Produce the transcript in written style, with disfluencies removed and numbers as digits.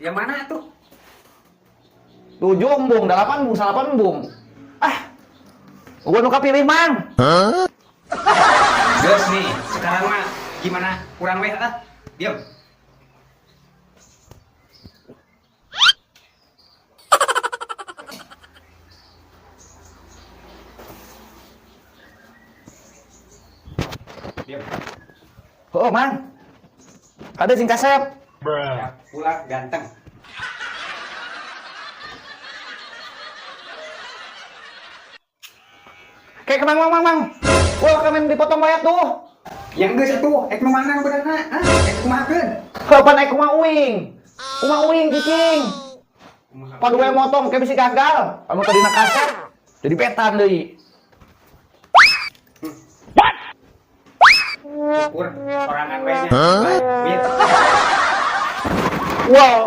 Yang mana tuh? 7 embung, 8 embung, 9 embung. Ah. Gua nu kapilih, Mang. Geus nih, sekarang mah gimana? Kurang weh ah. Diam. Diam. Oh, Mang. Ada sing kasep. Ya, pula ganteng. Kayak kemang, Mang, Mang, Mang. Wah, kami dipotong bayat tuh. Yang geus atuh, ek nu mana nu benerna? Hah? Ek kumahakeun? Kapan naik kumaha uing? Kumaha uing cicing. Padu we motong kayak bisa gagal. Anu tadi nak kasep. Jadi petan deui. Syukur sorangan we nya. Duit. Wow.